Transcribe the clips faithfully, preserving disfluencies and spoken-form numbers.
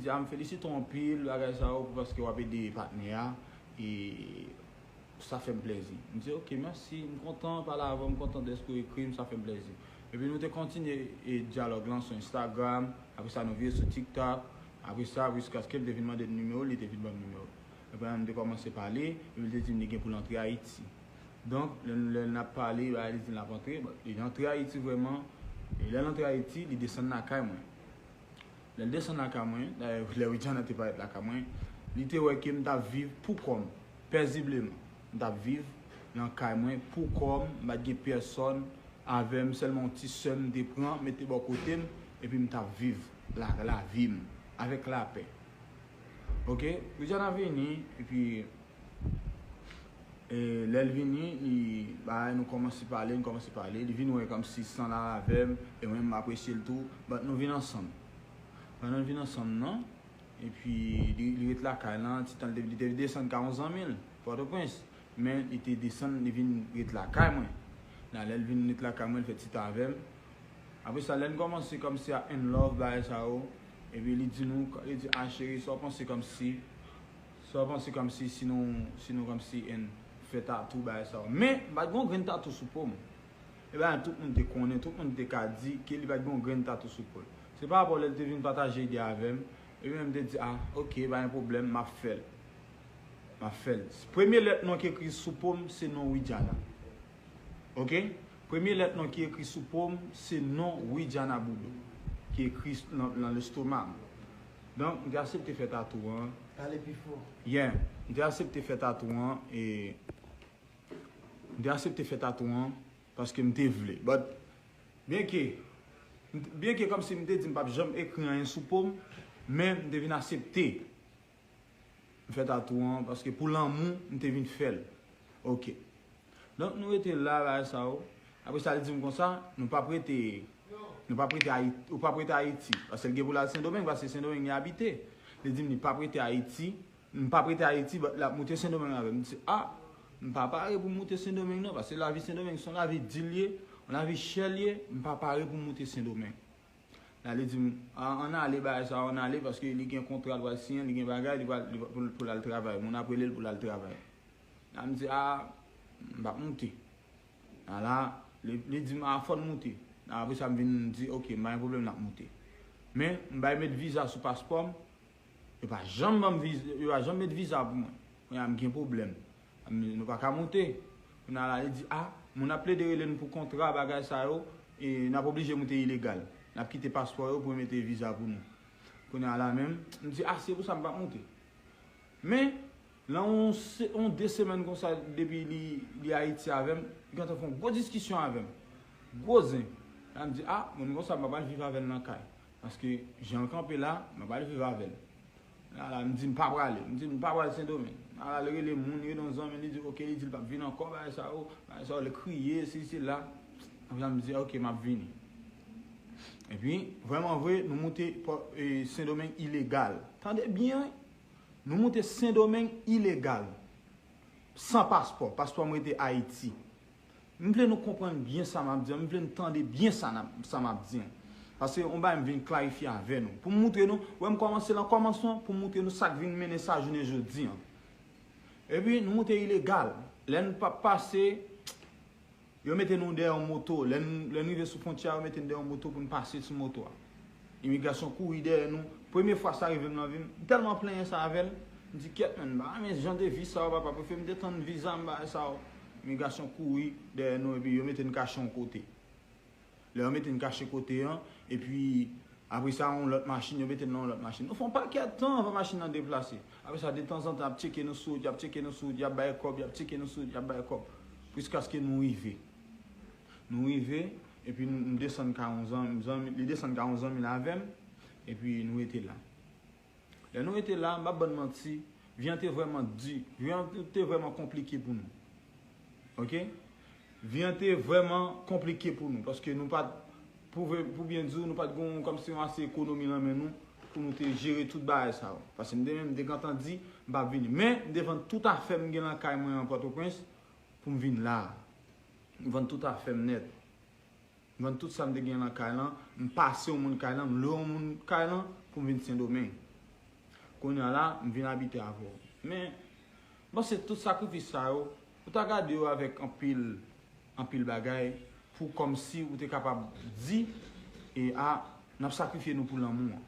Di a, "M felisite w anpil, bagay sa yo, pou paske w ap ede patnè a, e sa fè m plèzi." M di, "Ok, mèsi, m kontan pale avè w, m kontan dèske w ekri m, sa fè m plèzi." Epi nou te kontinye e dyalòg lan sou Instagram, apre sa nou vire sou TikTok, apre sa, jiskaske l te vin mande m nimewo l, li te vin ban m nimewo l. Epi nou te kòmanse pale, epi l te di m li gen pou l antre Ayiti. Donk, lè, lè n ap pale, bagay, li di l ap antre, bon, li antre Ayiti vrèman, e lè l antre Ayiti, li desann lakay mwen. Lè l desann lakay mwen, dayè, lè Widiana te parèt lakay mwen, li te wè ke m t ap viv pou kò m, pezibleman. M t ap viv nan kay mwen pou kò m, m pa t gen pèsòn avè m, sèlman yon ti sè m te pran, mete bò kote m, epi m t ap viv la, lavi m, avèk lapè. Ok? Widiana vini, epi E lè l vini, li, bagay, nou kòmanse pale, nou kòmanse pale. Li vin wè kòmsi san la avè m, e mwen, m apresye l tou. But nou vin ansanm. Pandan n vin ansanm nan, epi li, li ret lakay lan, ti tan li te, li te desann ka yon zanmi l, Pòtoprens. Men li te desann, li vin ret lakay mwen. La, lè l vin ret lakay mwen, li fè ti tan avè m. Apre sa, lè n kòmanse kòmsi a in love, bagay sa yo, epi li di nou, li di, "Ah, cheri, sa w panse kòmsi, sa w panse kòmsi si nou, si nou kòmsi in fè tatou, bagay sa yo." Men, m pa t gen yon grenn tatou sou po m. E bagay tout moun te konnen, tout moun te ka di ke li pa t gen yon grenn tatou sou po l. Se pa rapò lè l te vin pataje ide avè m, epi mwen m te di, "Ah, ok, pa gen pwoblèm, m ap fè l. M ap fè l." Premye lèt non ki ekri sou po m, se non Widiana. Ok? Premye lèt non ki ekri sou po m, se non Widiana Boudou, ki ekri nan, nan lestoma m. Donk, m te aksepte fè tatou an. Pale pi fò. Yeah, m te aksepte fè tatou an, e m te aksepte fè tatou an, paske m te vle. But, byenke, byenke kòmsi m te di m p ap janm ekri anyen sou po m, men m te vin aksepte m fè tatou an, paske pou lanmou, m te vin fè l. Ok. Donk, nou rete la, bagay sa yo. Apre sa, li di m konsa, nou p ap rete, nou p ap rete Ayiti, ou p ap rete Ayiti. Paske l gen pou l al Sendomeng, paske Sendomeng li abite. Li di m li p ap rete Ayiti, m p ap rete Ayiti, but l ap moute Sendomeng avè m. M di, "Ah, m pa pare pou m moute Sendomeng non, paske lavi Sendomeng se yon lavi di l ye, yon lavi chè l ye, m pa pare pou m moute Sendomeng." La, li di m, "Ah, ann ale, bagay sa, ann ale, paske li gen kontra l pral siyen, li gen bagay, li pral, li pral, pou, pou l al travay. Moun ap rele l pou l al travay." La, m di, "Ah, m p ap moute." La, li, li di m, "Ah, fò n moute." La, apre sa, m vin di, "Ok, m pa gen pwoblèm, n ap moute." Men, m bay met viza sou paspò m, yo pa janm ban m viza, yo pa janm met viza pou mwen. Kounye a, m gen pwoblèm. M, nou pa ka moute. Kounye a la, li di, "Ah, moun ap plede rele n pou kontra, bagay sa yo, e n ap oblije moute ilegal. N ap kite paspò yo pou yo mete viza pou nou." Kounye a la menm, m di, "Ah, se pou sa m p ap moute." Men, nan yon se-, yon de semèn konsa, depi li, li Ayiti avè m, li gentan fè yon gwo diskisyon avè m. Gwo zen. La, m di, "Ah, moun konsa, m pa pral viv avè l nan kay. Paske jan l kanpe la, m pa pral viv avè l." La, la, m di, "M pa prale." M di, "M pa pral Sendomeng." La, la, l rele moun, rele yon zanmi, li di, "Ok," li di, "l p ap vin ankò, bagay sa yo, bagay sa yo," l kriye, sesi, sela. Apre sa, m di, "Ok, m ap vini." Epi, vrèman vre, nou moute pò-, e, Sendomeng ilegal. Tande byen, wi. Nou moute Sendomeng ilegal. San paspò. Paspò m rete Ayiti. M vle nou konprann byen sa m ap di an, m vle n tande byen sa n ap, sa m ap di an. Paske yon bagay m vin klarifye avè nou. Pou m moutre nou, wè m kòmanse nan kòmansman, pou m moutre nou sa k vin mennen sa jounen jodi an. Epi, nou moute ilegal. Lè n p ap pase, yo mete nou dèyè yon moto. Lè n, lè n rive sou fwontyè a, yo mete n dèyè yon moto pou n pase sou moto a. Imigrasyon kouri dèyè nou. Premye fwa sa rive m nan vi m, m tèlman plenyen sa avè l. M di, "Kyèt, menn, m pa renmen jan de vi sa yo, papa, prefere m te tann viza m, bagay sa yo." Imigrasyon kouri dèyè nou, epi yo mete n kache yon kote. Lè yo mete n kache kote an, epi apre sa, yon lòt machin, yo mete n nan yon lòt machin. Nou fè yon pakèt tan anvan machin nan deplase. Apre sa, detanzantan, y ap tcheke nou sou wout, y ap tcheke nou sou wout, y ap bay kòb, y ap tcheke nou sou wout, y ap bay kòb. Jiskaske nou rive. Nou rive, epi nou, m desann ka yon zanmi, zanmi, li desann ka yon zanmi l avè m, epi nou rete la. Lè nou rete la, m p ap bann manti, vi an te vrèman di, vi an te vrèman konplike pou nou. Ok? Vi an te vrèman konplike pou nou, paske nou pa t, pou vre, pou byen di w, nou pa t gen yon, kòmsi yon ase ekonomi nan men nou, pou nou te jere tout bagay sa yo. Paske m te menm, m te gentan di, m p ap vini. Men, m te vann tout afè m gen nan kay mwen an Pòtoprens, pou m vin la. M vann tout afè m nèt. M vann tout sa m te gen nan kay lan, m pase yon moun kay lan, m lwe yon moun kay lan pou m vin Sendomeng. Kounye a la, m vin abite avè w. Men, m panse tout sakrifis sa yo, ou ta gade yo avèk anpil, anpil bagay, pou kòmsi ou te kapab di, e a, n ap sakrifye nou pou lanmou an.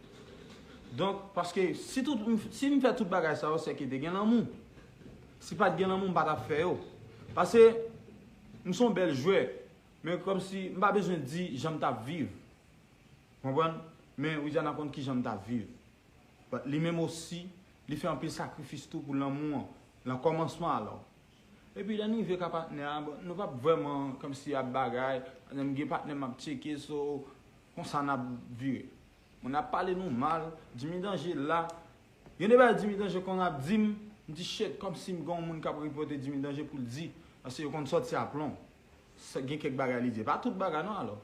Donk, paske si tout, si m fè tout bagay sa yo, se ke te gen lanmou. Si pa t gen lanmou, m pa t ap fè yo. Paske, m se yon bèl jwè, men kòmsi, m pa bezwen di jan m t ap viv. Konprann? Men Widiana konn kijan m t ap viv. But li menm osi, li fè anpil sakrifis tou pou lanmou an, nan kòmansman alò. Epi lè n rive ka patnè a, bon, nou p ap vrèman kòmsi ap bagay, patnè m gen patnè m ap tcheke, so, konsa n ap vire. Moun ap pale nou mal, Jimmy Danje la. Gen de bagay Jimmy Danje konn ap di m, m di shit, kòmsi m gen yon moun k ap repòte Jimmy Danje pou l di, paske yo konn sòti aplon. Sa, gen kèk bagay li di. Pa tout bagay non alò.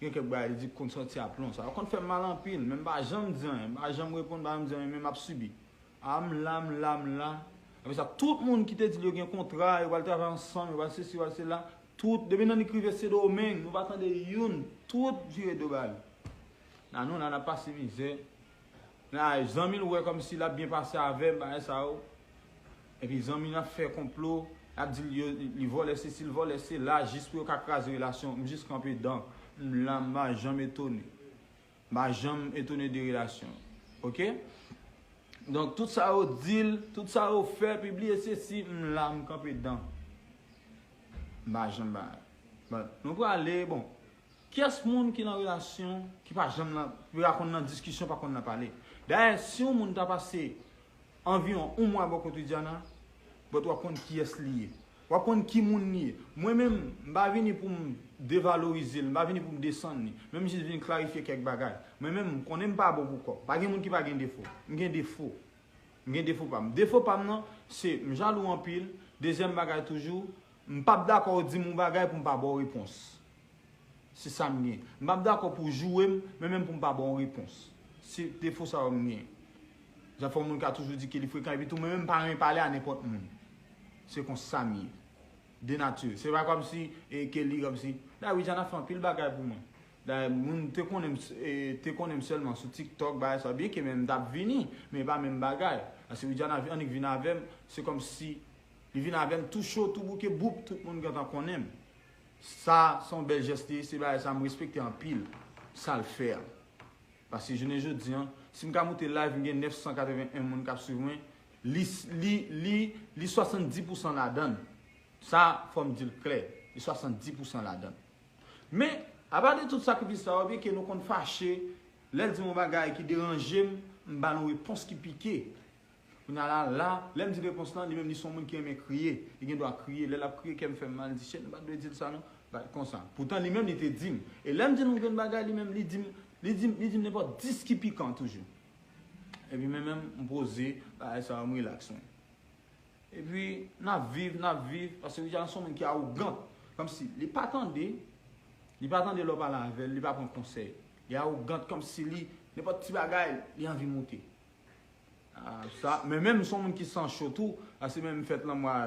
Gen kèk bagay li di k konn sòti aplon. Sa yo konn fè m mal anpil, men m pa janm di anyen, m pa janm reponn, m pa janm di anyen, men m ap sibi. A, m la, m la, m la. Apre sa, tout moun ki te di l yo gen kontra, yo pral travay ansanm, yo pral sesi, yo pral sela, tout, depi nan li k rive Sendomeng, nou pa tande youn, tout vire do ba li. Nan nou, nan ap pase mizè. Nan zanmi l wè kòmsi l ap byen pase avè m, bagay sa yo. Epi zanmi l ap fè konplo, l ap di l yo, li vòlè sesi, l vòlè sela, jis pou yo ka kraze relasyon. M jis kanpe dan. M la, m pa janm etone. M pa janm etone de relasyon. Oke? Donk, tout sa yo di l, tout sa yo fè, pibliye sesi, m la, m kanpe dan. M pa janm bagay. Bon, nou prale, bon. Kiyès moun ki nan relasyon, ki pa janm nan, ki pa konn nan diskisyon, pa konn nan pale? Dayè, si yon moun ta pase anviwon yon mwa bò kot Widiana, but w ap konn kiyès li ye. W ap konn ki moun li ye. Mwen menm, m pa vini pou m devalorize l, m pa vini pou m desann li. Men m jis vin klarifye kèk bagay. Mwen menm, m konnen m pa bon pou kò. Pa gen moun ki pa gen defo. M gen defo. M gen defo pa m. Defo pa m nan, se m jalou anpil. Dezyèm bagay toujou, m p ap dakò w di m yon bagay pou m pa ba w repons. Se sa m gen. M p ap dakò pou w joure m, men menm pou m pa ba w repons. Se defo sa yo m gen. Jan fò moun ka toujou di ke li frekan, epi tou mwen menm m pa renmen pale a nenpòt moun. Se konsa m ye. De nati. Se pa kòmsi, e, ke li kòmsi. Dayè, Widiana fè anpil bagay pou mwen. Dayè, moun te konnen m, e, te konnen m sèlman sou TikTok, bagay sa, byen ke menm m t ap vini, men e pa menm bagay. Paske Widiana annik vin avè m, se kòmsi li vin avè m tou cho, tou bouke, boup, tout moun gentan konnen m. Sa, se yon bèl jès li ye, se bagay sa m respekte anpil, sa l fè a. Paske jounen jodi a, si m ka moute live, m gen nèf san katreven en moun k ap swiv mwen, li, li, li, li swasanndis pousan ladan l. Sa, fò m di l klè, li swasanndis pousan ladan l. Men, apa de tout sakrifis sa yo, byen ke nou konn fache, lè l di m yon bagay ki deranje m, m ba l yon repons ki pike. Kounye a la, la, lè m di repons lan, li menm li se yon moun ki renmen kriye. Li gen dwa kriye. Lè l ap kriye, kè m fè m mal, li di, "Shit, nou pa t dwe di l sa non." Bagay konsa. Poutan li menm li te di m. E lè m di l yon grenn bagay, li menm li di m, li di m, li di m nenpòt dis ki pikan toujou. Epi mwen menm, m poze, bagay sa yo, m rilaks mwen. Epi, n ap viv, n ap viv, paske Widiana se yon moun ki awogan. Kòmsi, li pa tande, li pa tande lè w pale avè l, li pa pran konsèy. Li awogan, kòmsi li, nenpòt ti bagay, li anvi moute. Ah, sa, men menm m se yon moun ki san cho tou, paske menm m fèt lan mwa,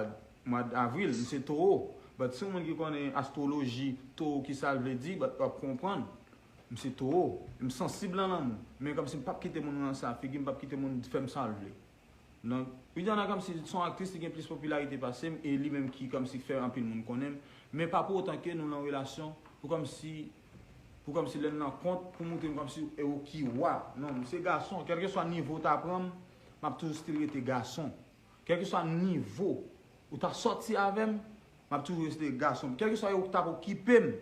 mwa avril, m se towo. But si yon moun ki konnen astwoloji, towo, ki sa l vle di, but w ap konprann. M se towo. M sansib lan lanmou. Men kòmsi m p ap kite moun ranse a figi m, m p ap kite moun fè m sa l vle. Donk, Widiana kòmsi se yon aktris, li gen plis popilarite pase m, e li menm ki kòmsi fè anpil moun konnen m. Men pa pou otan ke nou nan relasyon, pou kòmsi, pou kòmsi lè n nan kont, pou montre m kòmsi e ou ki wa. Non, m se gason. Kèlkeswa nivo w ta pran m, m ap toujou still rete gason. Kèlkeswa nivo ou ta sòti avè m, m ap toujou rete gason. Kèlkeswa yo t ap okipe m,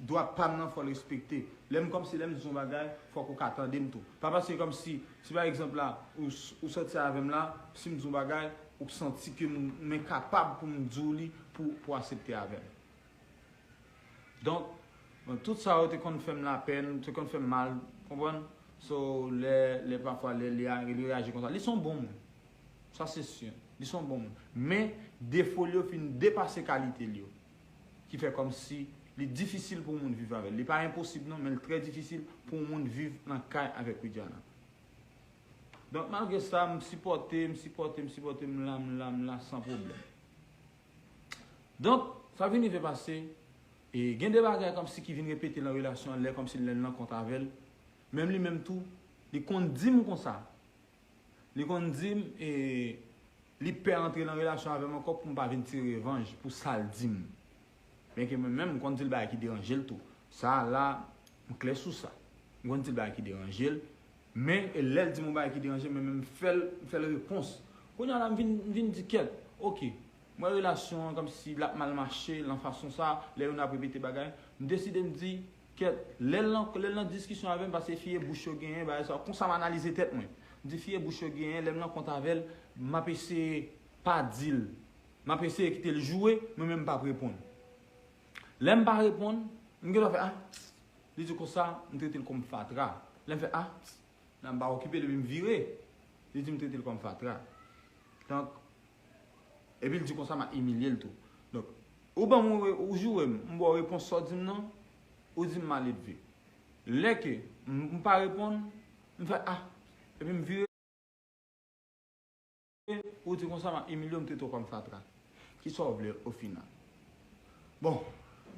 dwa pa m nan fò l respekte. Lè m kòmsi, lè m di yon bagay, fòk ou ka tande m tou. Pa paske kòmsi, si pa egzanp la, ou, ou sòti avè m la, si m di yon bagay, ou santi ke m, m enkapab pou m di w li pou, pou aksepte avè m. Donk, bon, tout sa yo te konn fè m lapèn, te konn fè m mal, konprann? So, lè, lè pafwa, lè li a, li reyaji konsa, li se yon bon moun. Sa se si. Li se yon bon moun. Men, defo l yo fin depase kalite l yo. Ki fè kòmsi li difisil pou yon moun viv avè l. Li pa enposib non, men l trè difisil pou yon moun viv nan kay avèk Widiana. Donk, malgre sa, m sipòte, m sipòte, m sipòte, m la, m la, m la, san pwoblèm. Donk, sa vin rive pase, e gen de bagay kòmsi ki vin repete nan relasyon an, lè kòmsi lè l nan kont avè l. Menm li menm tou, li konn di m konsa. Li konn di m, e, li pè antre nan relasyon avè m ankò pou m pa vin tire revanj pou sa l di m. Byenke mwen menm, m konn di l bagay ki deranje l tou. Sa a la, m klè sou sa. M konn di l bagay ki deranje l, men e lè l di m yon bagay ki deranje m, mwen menm m fè l, m fè l repons. Kounye a la, m vin, m vin di, kèt, oke, m wè relasyon an kòmsi l ap mal mache lan fason sa, lè youn ap repete bagay, m deside m di, kèt, lè l nan, lè l nan diskisyon avè m, paske fi e bouch yo genyen, bagay sa, konsa m analize tèt mwen. M di fi e bouch yo genyen, lè m nan kont avè l, m ap eseye pa di l. M ap eseye kite l joure, mwen menm m p ap reponn. Lè m pa reponn, m gentan fè, ah, li di konsa, m trete l kòm fatra. Lè m fè, ah, nan m pa okipe l, epi m vire. Li di m trete l kòm fatra. Donk, epi l di konsa, m ap imilye l tou. Donk, ou ban m, ou joure m, m ba w repons sa w di m nan, ou di m maledve. Lè ke m, m pa reponn, m fè, ah, epi m vire. Ou di konsa, m ap imilye w, m trete w kòm fatra. Kisa w vle o final? Bon,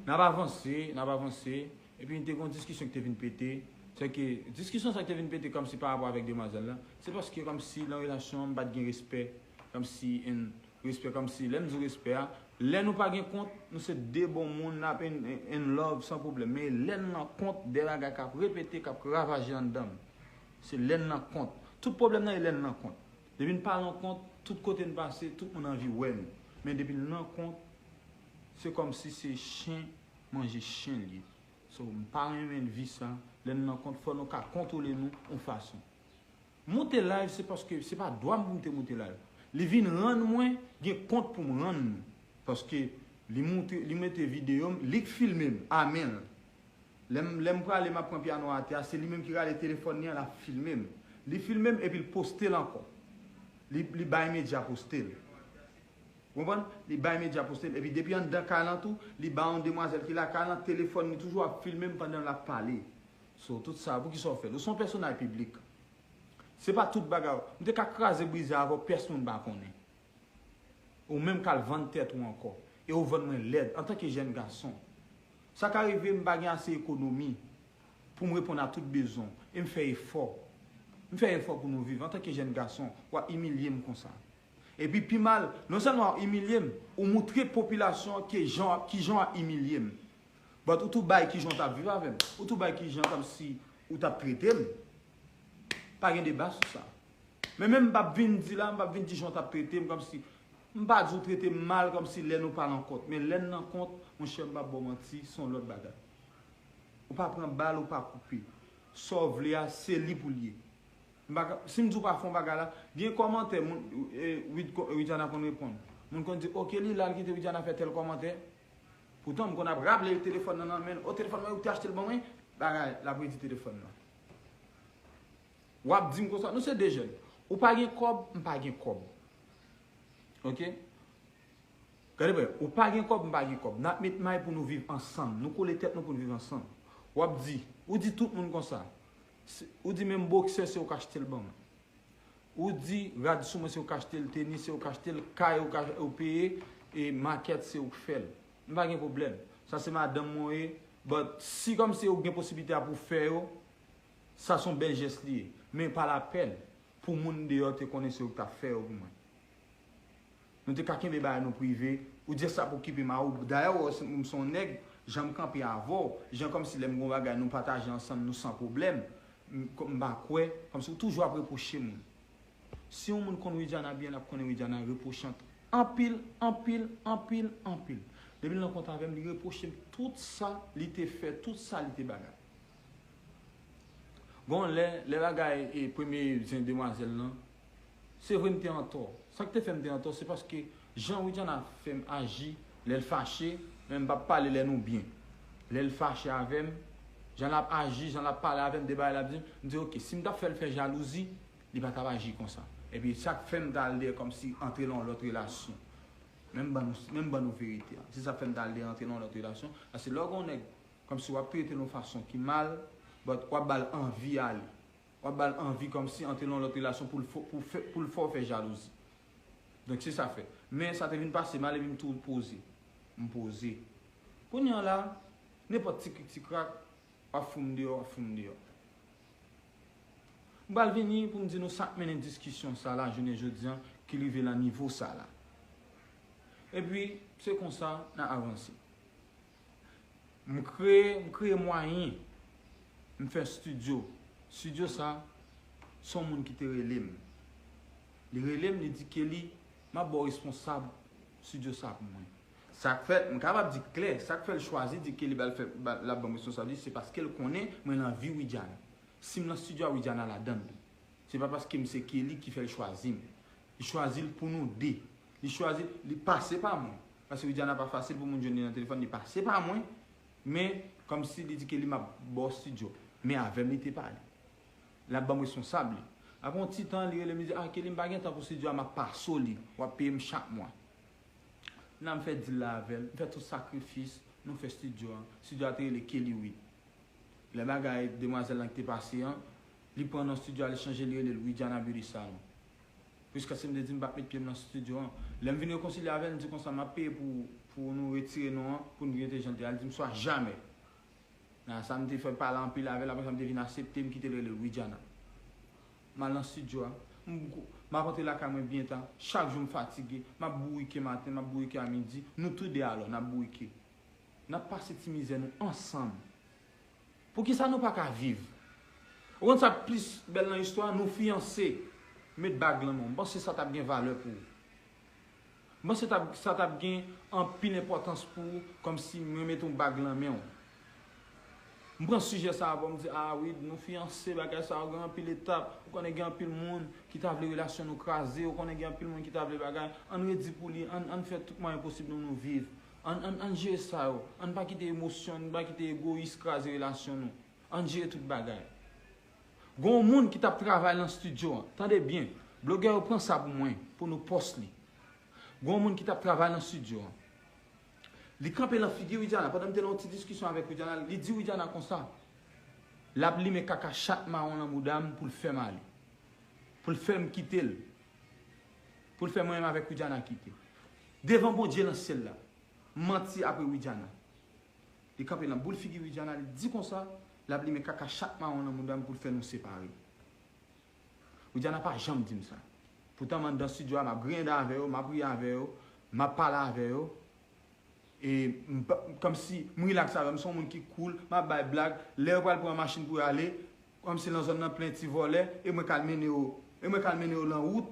n ap avanse, n ap avanse, epi n te gen yon diskisyon ki te vin pete. Se ke diskisyon sa ki te vin pete kòmsi pa rapò avèk demwazèl la, se paske kòmsi nan relasyon an, m pa t gen respè, kòmsi, en, respè, kòmsi, lè m di w respè a, lè nou pa gen kont, nou se de bon moun, n ap in, in, in love san pwoblèm. Men lè n nan kont, de bagay k ap repete, k ap ravaje anndan m. Se lè n nan kont. Tout pwoblèm nan e lè n nan kont. Depi n pa nan kont, tout kote n pase, tout moun anvi wè nou. Men depi n nan kont, se kòmsi se chen manje chen l ye. So, m pa renmen vi sa. Lè n nan kont, fò nou ka kontwole nou yon fason. Moute live, se paske se pa dwa m pou m te moute live. Li vin rann mwen, gen kont pou m rann nou. Paske li moute, li mete videyo m, li k filme m, a men l. Lè m, lè m prale, m ap pran pyano atè a, se li menm ki rale telefòn li an, l ap filme m. Li filme m epi l poste l ankò. Li, li bay medya poste l. Ou konprann? Li bay medya poste l. Epi depi anndan kay lan tou, li ba yon demwazèl ki lakay lan, telefòn li toujou ap filme m pandan l ap pale. So, tout sa, poukisa w fè l? Ou se yon pèsonaj piblik. Se pa tout bagay. M te ka kraze brize avè w, pèsonn pa konnen. Ou menm k al vann tèt ou ankò. E ou vann mwen lèd, antanke jèn gason. Sa ka rive m pa gen ase ekonomi pou m reponn a tout bezwen w. E m fè efò. M fè efò pou nou viv. Antanke jèn gason, w ap imilye m konsa. Epi pi mal, non sèlman w ap imilye m, ou moutre popilasyon an ke jan, kijan w ap imilye m. But ou tou bay kijan w t ap viv avè m. Ou tou bay kijan kòmsi ou t ap trete m. Pa gen deba sou sa. Men menm m p ap vin di la, m p ap vin di jan w t ap trete m, kòmsi, m pa di w trete m mal, kòmsi lè nou pa nan kont. Men lè n nan kont, monchè, m p ap ba w manti, se yon lòt bagay. Ou pa pran bal, ou pa koupe. Sa w vle a, se li pou l ye. M pa ka, si m di w pa fè yon bagay la, gen kòmantè, moun, e, Wid-, Widiana konn reponn. Moun konn di, oke, li la, l kite Widiana fè tèl kòmantè. Poutan, m konn ap raple telefòn nan nan men l. O, telefòn mwen, ou te achte l ban mwen? Bagay, l ap redi telefòn nan. W ap di m konsa, nou se de jèn. Ou pa gen kòb, m pa gen kòb. Oke? Gade byen, ou pa gen kòb, m pa gen kòb. N ap met may pou nou viv ansanm. Nou kole tèt nou pou n viv ansanm. W ap di, ou di tout moun konsa. Se, ou di menm boksè se ou k achte l ban mwen. Ou di rad sou mwen se ou k achte l, tenis se ou k achte l, kay ou ka, ou peye, e makèt se ou k fè l. M pa gen pwoblèm. Sa se madanm mwen ye, but si kòmsi ou gen posiblite a pou w fè yo, sa se yon bèl jès li ye. Men pa lapèn pou moun deyò te konnen se ou k t ap fè yo pou mwen. Nou te ka kenbe bagay nou prive. Ou di sa pou okipe m a ou. Dayè, ou wè, m se yon nèg, jan m kanpe avè w, jan kòmsi lè m gen yon bagay nou pataje ansanm, nou san pwoblèm. M, m pa kwè, kòmsi ou toujou ap repwoche moun. Si yon moun konn Widiana byen, l ap konnen Widiana repwochant anpil, anpil, anpil, anpil. Depi l nan kont avè m, li repwoche m tout sa li te fè, tout sa li te bagay. Bon, lè, lè bagay e premye zen demwazèl lan, se vre m te antò. Sa k te fè m te antò, se paske jan Widiana fè m aji, lè l fache, men m p ap pale lè nou byen. Lè l fache avè m, jan l ap aji, jan l ap pale avè m, de bagay l ap di m, m di, oke, si m t ap fè l fè jalouzi, li pa t ap aji konsa. Epi sa k fè m t al dèyè kòmsi antre nan yon lòt relasyon. Men m ban nou, men m ban nou verite a. Se sa k fè m t al dèyè antre nan yon lòt relasyon. Paske lè w gen yon nèg, kòmsi w ap trete l yon fason ki mal, but w ap ba l anvi ale. W ap ba l anvi kòmsi antre nan yon lòt relasyon pou l fè, pou fè, pou l fè w fè jalouzi. Donk, se sa fè. Men sa te vin pase mal epi m tou poze. M poze. Kounye a la, nenpòt ti krik ti krak, w ap fout m deyò, w ap fout m deyò. M pral vini pou m di nou sa k mennen diskisyon sa la jounen jodi a ki rive nan nivo sa la. Epi, se konsa n a avanse. M kreye, m kreye mwayen. M fè estidyo. Estidyo sa, se yon moun ki te rele m. Li rele m, li di, Kelly, m ap ba w responsab estidyo sa pou mwen. Sa k fè, m kapab di klè, sa k fè l chwazi di Kelly ba l fè, ba, l ap ban m responsab li, se paske l konnen mwen nan vi Widiana. Si m nan estidyo a, Widiana ladan l tou. Se pa paske m se Kelly ki fè l chwazi m. Li chwazi l pou nou de. Li chwazi, li pase pa mwen. Paske Widiana pa fasil pou moun jwenn li nan telefòn, li pase pa mwen. Men, kòmsi li di Kelly m ap ba w estidyo. Men avè m li te pale. L ap ban m responsab li. Apre yon ti tan, li rele m, li di, "Ah, Kelly, m pa gen tan pou estidyo a, m ap pase w li. W ap peye m chak mwa." N a m fè deal la avè l, m fè tout sakrifis, nou fè estidyo a. Estidyo a te rele Kelly Wid. Lè bagay demwazèl lan ki te pase an, li pran non estidyo a, li chanje, li rele l Widiana Beauty Salon. Jiskaske m te di m p ap met pye m nan estidyo an. Lè m vin rekonsilye avè l, m di konsa, "M ap peye pou, pou nou retire non an, pou nou rete jan l te ye a." Li di m, "Swa jamè." Nan sa m te fè pale anpil avè l, apre sa m te vin aksepte, m kite l rele l Widiana. M al nan estidyo a, m, m ap antre lakay mwen byen ta, chak jou m fatige, m ap bourike maten, m ap bourike a midi, nou tou de alò, n ap bourike. N ap pase ti mizè nou ansanm. Poukisa nou pa ka viv? Ou konn sa k plis bèl nan istwa a? Nou fiyanse, met bag lan men w. M panse sa t ap gen valè pou ou. M panse t ap, sa t ap gen anpil enpòtans pou ou, kòmsi mwen mete yon bag lan men w. M pran sijè sa a, bon, m di, "Ah wi, nou fiyanse, bagay sa yo gen anpil etap. Ou konnen gen anpil moun ki ta vle relasyon nou kraze, ou konnen gen anpil moun ki ta vle bagay. Ann redi pou li, ann, ann fè tout mwayen posib nou, nou viv. Ann, ann, ann jere sa yo. Ann pa kite emosyon, ann pa kite egoyis kraze relasyon nou. Ann jere tout bagay." Gon moun ki t ap travay nan estidyo an. Tande byen, blogè yo pran sa pou mwen, pou nou pòs li. Gon moun ki t ap travay nan estidyo an. Li kanpe nan figi Widiana, pandan m te nan yon ti diskisyon avèk Widiana, li di Widiana konsa, l ap limen kaka chat mawon nan bouda m pou l fè m ale. Pou l fè m kite l. Pou l fè mwen menm avèk Widiana kite. Devan Bondye nan syèl la, m manti apre Widiana. Li kanpe nan boul figi Widiana, li di konsa, l ap limen kaka chat mawon nan bouda m pou l fè nou separe. Widiana pa janm di m sa. Poutan m anndan estidyo a, m ap griyen avè yo, m ap ri avè yo, m ap pale avè yo. E m pa, kòmsi m rilaks avè yo, m se yon moun ki cool, m ap bay blag. Lè yo pral pran machin pou yo ale, kòmsi nan zòn nan plen ti vòlè, e mwen k al mennen yo, e mwen k al mennen yo nan wout.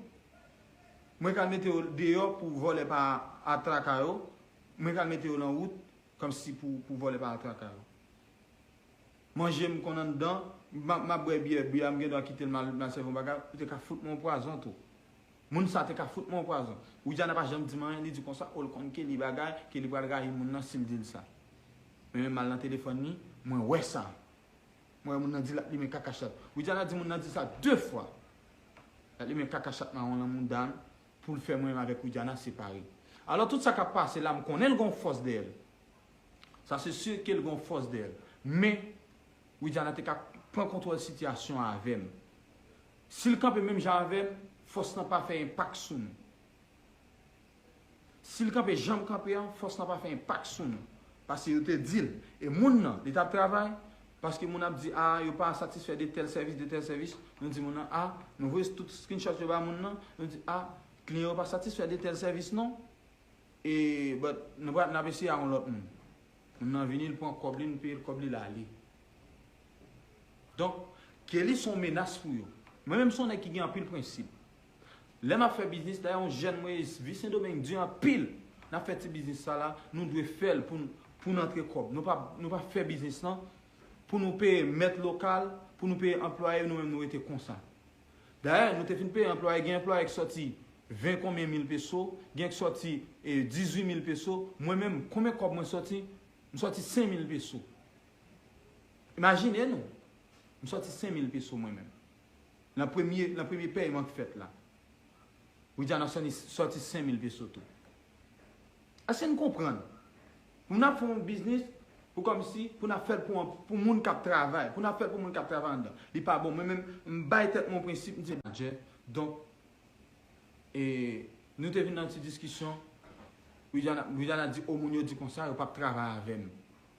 Mwen k al mete yo deyò pou vòlè pa atraka yo. Mwen k al mete yo nan wout, kòmsi pou, pou vòlè pa atraka yo. Manje m konn anndan, m ap, m ap bwè byè, byè a m gen dwa kite l m al, m al sèvi yon bagay, ou te ka fout mwen yon pwazon tou. Moun sa te ka fout mwen yon pwazon. Widiana pa janm di m anyen, li di konsa, o, l konn Kelly bagay, Kelly pral rayi moun nan si l di l sa. Men menm m al nan telefòn li, mwen wè sa. Mwen wè moun nan di l ap limen kaka chat. Widiana di moun nan di sa de fwa. L ap limen kaka chat mawon nan mouda m pou l fè mwen menm avèk Widiana separe. Alò, tout sa k ap pase la, m konnen l gon fòs dèyè l. Sa se si ke l gon fòs dèyè l. Men, Widiana te ka pran kontwòl sitiyasyon an avè m. Si l kanpe menm jan avè m, fòs lan pa fè enpak sou nou. Si l kanpe jan m kanpe an, fòs lan pa fè enpak sou nou. Paske yo te di l. E moun nan, li t ap travay, paske moun ap di, a, yo pa satisfè de tèl sèvis, de tèl sèvis. Nou di moun nan, a, nou voye tout screenshot yo ba moun nan, nou di, a, kliyan yo pa satisfè de tèl sèvis non. E, but, nou pa, n ap eseye a yon lòt moun. Moun nan vini, l pran kòb li, nou peye l kòb li, l ale. Donk, Kelly se yon menas pou yo. Mwen menm se yon nèg ki gen anpil prensip. Lè m ap fè biznis, dayè yon jèn mwen ye, vi Sendomeng di anpil. N ap fè ti biznis sa la, nou dwe fè l pou n, pou n antre kòb. Nou pa, nou pa fè biznis lan pou nou peye mèt lokal, pou nou peye anplwaye, nou menm nou rete konsa. Dayè, nou te fin peye anplwaye, gen anplwaye ki sòti ven konbyen mil peso, gen ki sòti, e, dizuit mil peso. Mwen menm, konbyen kòb mwen sòti? M sòti senk mil peso. Imajine nou, m sòti senk mil peso mwen menm. Nan premye, nan premye pèyman k fèt la. Widiana sòti, sòti senk mil peso tou. Èske n konprann? Pou n ap fè yon biznis, pou kòmsi, pou n ap fè l pou, pou moun k ap travay, pou n ap fè l pou moun k ap travay anndan. Li pa bon. Mwen menm, m bay tèt mwen yon prensip, m di, Bondye. Donk, e, nou te vin nan ti diskisyon. Widiana, Widiana di, o, moun yo di konsa, yo p ap travay avè m.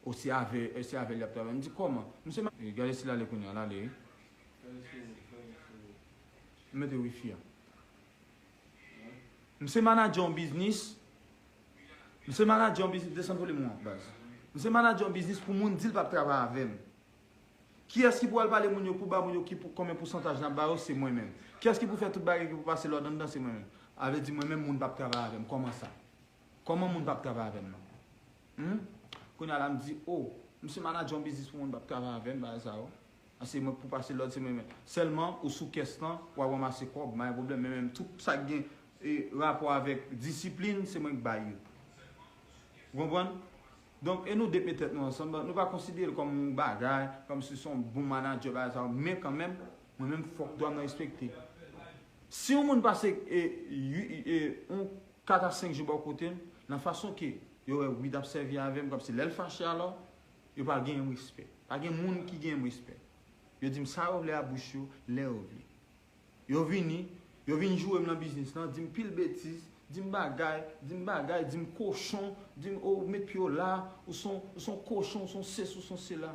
O, se avè, e, se avè l y ap travay. M di, kòman? M se ma-, e, gade si l ale kounye a, l ale, wi. M mete wifi a. M se manadjè yon biznis. M se manadjè yon biznis. Desann volim ou an, baz. M se manadjè yon biznis pou moun di l p ap travay avè m. Kiyès ki pou al pale moun yo pou ba moun yo ki pou, konbyen pousantaj n ap ba yo? Se mwen menm. Kiyès ki pou fè tout bagay ki pou pase lòd anndan? Se mwen menm. A vle di mwen menm moun p ap travay avè m. Kòman sa? Kòman moun p ap travay avè m nan? Hmm? Kounye a la m di, o, m se manadjè yon biznis pou moun p ap travay avè m, bagay sa yo. A se mwen k pou pase lòd, se mwen menm. Sèlman, ou sou kès lan, w ap ranmase kòb, pa gen pwoblèm, men menm tout sa k gen e, rapò avèk disiplin, se mwen k bay yo. Ou konprann? Donk, e nou de k met tèt nou ansanm, nou pa konsidere l kòm yon bagay, kòmsi se yon bon manadjè, bagay sa yo, men kanmenm, mwen menm, fòk dwa m nan respekte. Si yon moun pase e, ui- e, yon kat a senk jou bò kote m, nan fason ke yo wè Wid ap sèvi avè m, kòmsi lè l fache alò, yo pa genyen m respè. Pa gen moun ki genyen m respè. Yo di m sa yo vle a bouch yo, lè yo vle. Yo vini, yo vin joure m nan biznis lan, di m pil betiz, di m bagay, di m bagay, di m kochon, di m, o, ou met pye w la, ou se yon, ou se yon kochon, ou se yon sesi, ou se yon sela.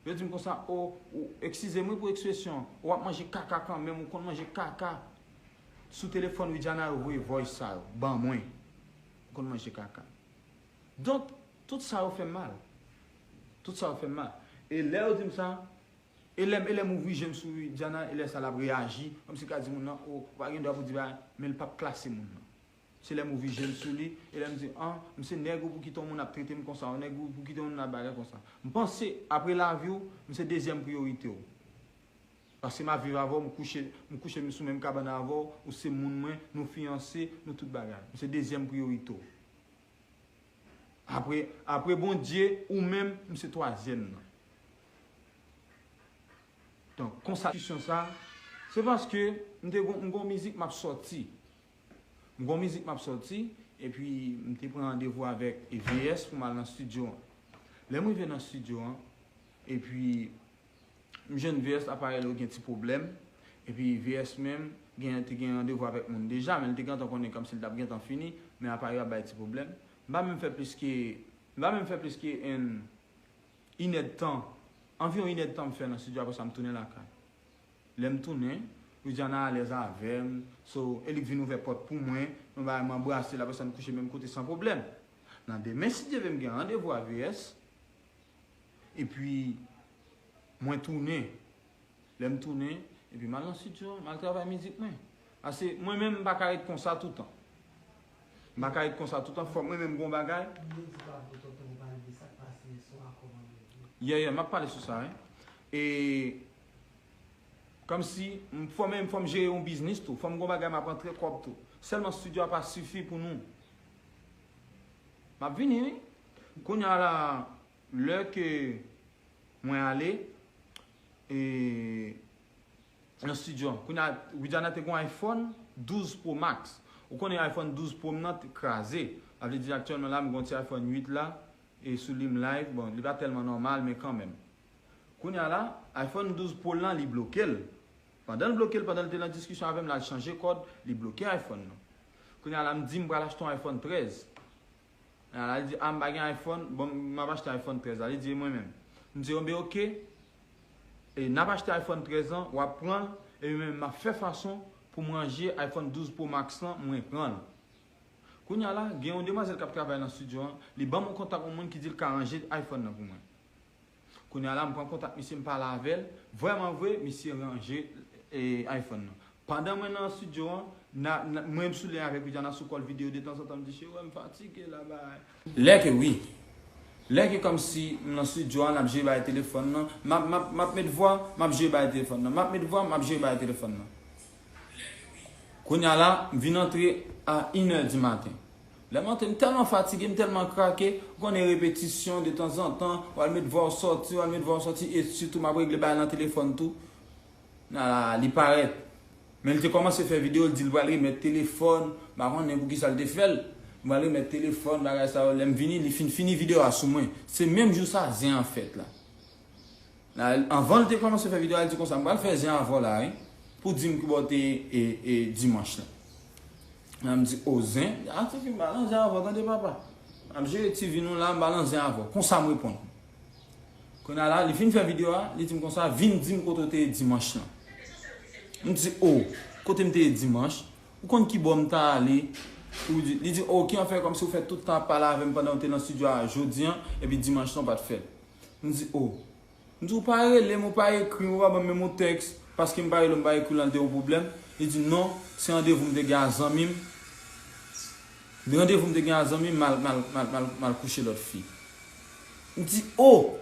Yo di m konsa, o, ou, eskize m wi pou ekspresyon, ou ap manje kaka kanmenm, ou konn manje kaka. Sou telefòn Widiana yo voye voice sa yo ban mwen. Ou konn manje kaka. Donk, tout sa yo fè m mal. Tout sa yo fè m mal. E lè yo di m sa, e lè m, e lè m ouvri je m sou Widiana, e lè sa l ap reyaji, kòmsi l ka di moun nan, o, ou pa gen dwa pou di bagay, men l p ap klase moun nan. Se lè m ouvri je m sou li, e lè m di, an, m se nèg ou pou kite yon moun ap trete m konsa, yon nèg ou pou kite yon moun ap bagay konsa. M panse, apre lavi w, m se dezyèm priyorite w. Paske m ap viv avè w, m kouche, m kouche m sou menm kabann avè w, ou se moun mwen, nou fiyanse, nou tout bagay. M se dezyèm priyorite w. Apre, apre Bondye, ou menm, m se twazyèm nan. Donk, konsa, diskisyon sa, se paske m te gon, m gon mizik m ap sòti. M gon mizik m ap sòti, epi m te pran randevou avèk V S pou m al nan estidyo an. Lè m rive nan estidyo an, epi m jwenn V S, aparèy li yo gen ti pwoblèm, epi V S menm gen, te gen randevou avèk moun deja, men li te gentan konnen kòmsi li t ap gentan fini, men aparèy yo ap bay ti pwoblèm. M pa menm fè plis ke, m pa menm fè plis ke en, inèdtan, anviwon inèdtan m fè nan estidyo, apre sa m tounen lakay. Lè m tounen, Widiana alèz avè m, so, e li k vin ouvè pòt pou mwen, nou bagay m anbrase l, apre sa n kouche menm kote san pwoblèm. Nan demen, si Dye vle, m gen randevou a V S, epi mwen tounen. Lè m tounen, epi m al nan estidyo, m al travay mizik mwen. Paske mwen menm, m pa ka ret konsa toutan. M pa ka ret konsa toutan, fòk mwen menm gon bagay. Ou vle di pa pou tonton ou pale de sa k pase sou akò manman yo? Yeah, yeah, m ap pale sou sa, wi. E kòmsi, m, fò menm, fò m jere yon biznis tou, fò m gon bagay m ap rantre kòb tou. Sèlman estidyo a pa sifi pou nou. M ap vini, wi. Kounye a la, lè ke mwen ale, e, nan estidyo an. Kounye a, Widiana te gon iPhone douz Pro Max. Ou konnen iPhone douz Pro m nan te kraze. Sa vle di aktyèlman la, m gon ti iPhone uit la, e sou li m live. Bon, li pa tèlman nòmal, men kanmenm. Kounye a la, iPhone douz Pro lan, li bloke l. Pandan l bloke l, pandan l te nan diskisyon avè m, l al chanje kòd, li bloke iPhone nan. Kounye a la, m di m pral achte yon iPhone trèz. A, la, li di, a, m pa gen iPhone, bon, m ap achte iPhone trèz la. Li di, e mwen menm? M di, enben, oke. E n ap achte iPhone trèz lan, w ap pran l, epi mwen menm, m ap fè fason pou m ranje iPhone douz Pro Max lan, mwen pran l. Kounye a la, gen yon demwazèl k ap travay nan estidyo an, li ban m yon kontak yon moun ki di l ka ranje iPhone nan pou mwen. Kounye a la, m pran kontak misye, m pale avè l. Vrèman vre, misye ranje, e, iPhone nan. Pandan mwen nan estidyo an, na, na, mwen m sou lyen avèk Widiana sou kòl videyo, detanzantan m di, cheri, m fatige la, bay. Lè ke wi. Lè ke kòmsi m nan estidyo an, n ap jere bagay telefòn nan, m ap, m ap, m ap met vwa, m ap jere bagay telefòn nan, m ap met vwa, m ap jere bagay telefòn nan. Kounye a la, m vin antre a inè di maten. Lè m antre, m tèlman fatige, m tèlman krake, ou konnen repetisyon, detanzantan, w al met vwa w sòti, w al met vwa w sòti, e sitou m ap regle bagay nan telefòn tou. Nan la, li parèt. Men li te kòmanse fè videyo, li di l pral remèt telefòn, m pa konnen poukisa l te fè l. Li pral remèt telefòn, bagay sa yo. Lè m vini, li fin fini videyo a sou mwen. Se menm jou sa, zen an fèt la. La, anvan l te kòmanse fè videyo a, li di konsa, m pral fè zen avè w la, wi, pou di m kibò w te ye, e, e, dimanch lan. La, m di, o, zen? A, tifi, m pa nan zen avè w, tande papa. M ap jere ti vi nou la, m pa nan zen avè w. Konsa m reponn. Kounye a la, li fin fè videyo a, li di m konsa, vin di m kote w te ye dimanch lan. M di, "O, kote m te ye dimanch? Ou konn ki bò m ta ale?" Ou di, li di, "O, ki an fè kòmsi ou fè tout tan ap pale avè m pandan w te nan estidyo a jodi an, epi dimanch lan w pa t fè l?" M di, "O." M di, "Ou pa rele m, ou pa ekri m, ou pa ban m menm yon tèks, paske m pa rele w, m pa ekri w, lan te yon pwoblèm?" Li di, "Non, se randevou m te gen a zanmi m. Randevou m te gen a zanmi m, m al, m al, m al, m al, m al kouche lòt fi." M di, "O!"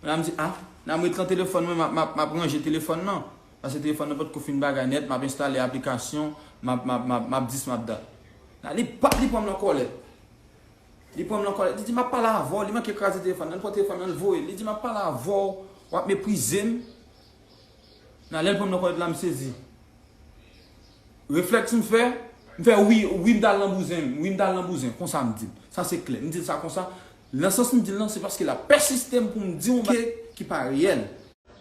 La m di, "A, nan m ret lan telefòn mwen, m ap, m ap, m ap ranje telefòn nan." Paske telefòn nan potko fin bagay nèt, m ap enstale aplikasyon, m ap, m ap, m ap, m ap dis, m ap dat. La, li pa, li pran m nan kòlèt. Li pran m nan kòlèt. Li di, "M ap pale avè w." Li manke kraze telefòn nan. Li pran telefòn nan, li voye l. Li di, "M ap pale avè w. W ap meprize m." Nan lè l pran m nan kòlèt la, m sezi. Reflèks m fè, m fè, "Wi, wi, m t al nan bouzen, wi, m t al nan bouzen." Konsa m di l. Sa se klè. M di l sa konsa. Nan sans m di l lan, se paske l ap pèsiste m pou m di yon bagay ki pa reyèl.